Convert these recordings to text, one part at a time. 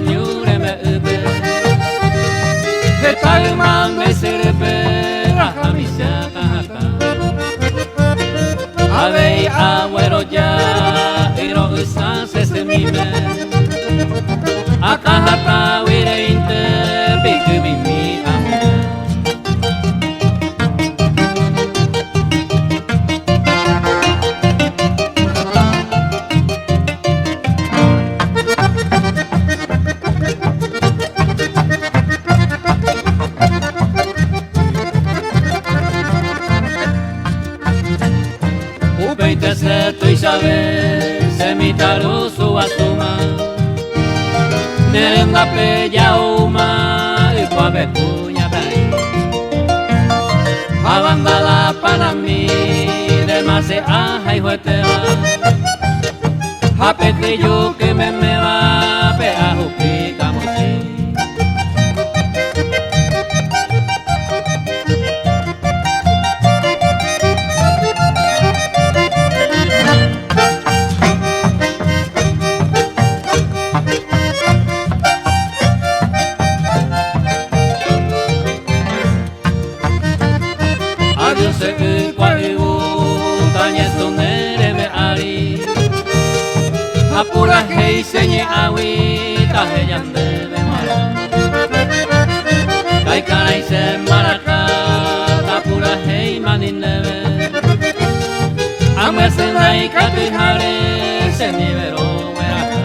ñu rembe'ýpe. Heta yma nde syrýpe ahamicha tahata. Avei agueroja yro'ysã che symíme. Akãhatãgui reínte pikymimi amuña. Upéinte che tuichave che mitãrusu guasúma Ne rendápe ja'úma ykuápe kuñataĩ Ha bandada panambi demase ahayhuetéva Ha pe kyjuky meméva pe ahupi kamochi. Adiós che ykua yvu tañesu ne reve ári Ha purahéi che ñe'ãgui taheja ndéve g̃uarã Taikarai che mbaraka tapurahéi mani ndéve Amyasẽ ndaikatuiháre che ndive rogueraha.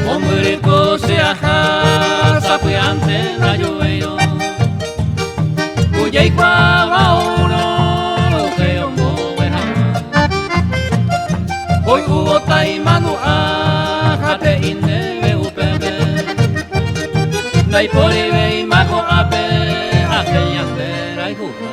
Mombyryko che aha sapy'ánte ndajuvéirõ Ku jaikuaáva oúrõ upéi ombogue hag̃ua Hoy'úvota imandu'a ha te'i ndéve upépe Ndaiporivéima ko'ápe aquel ñande rayhuha.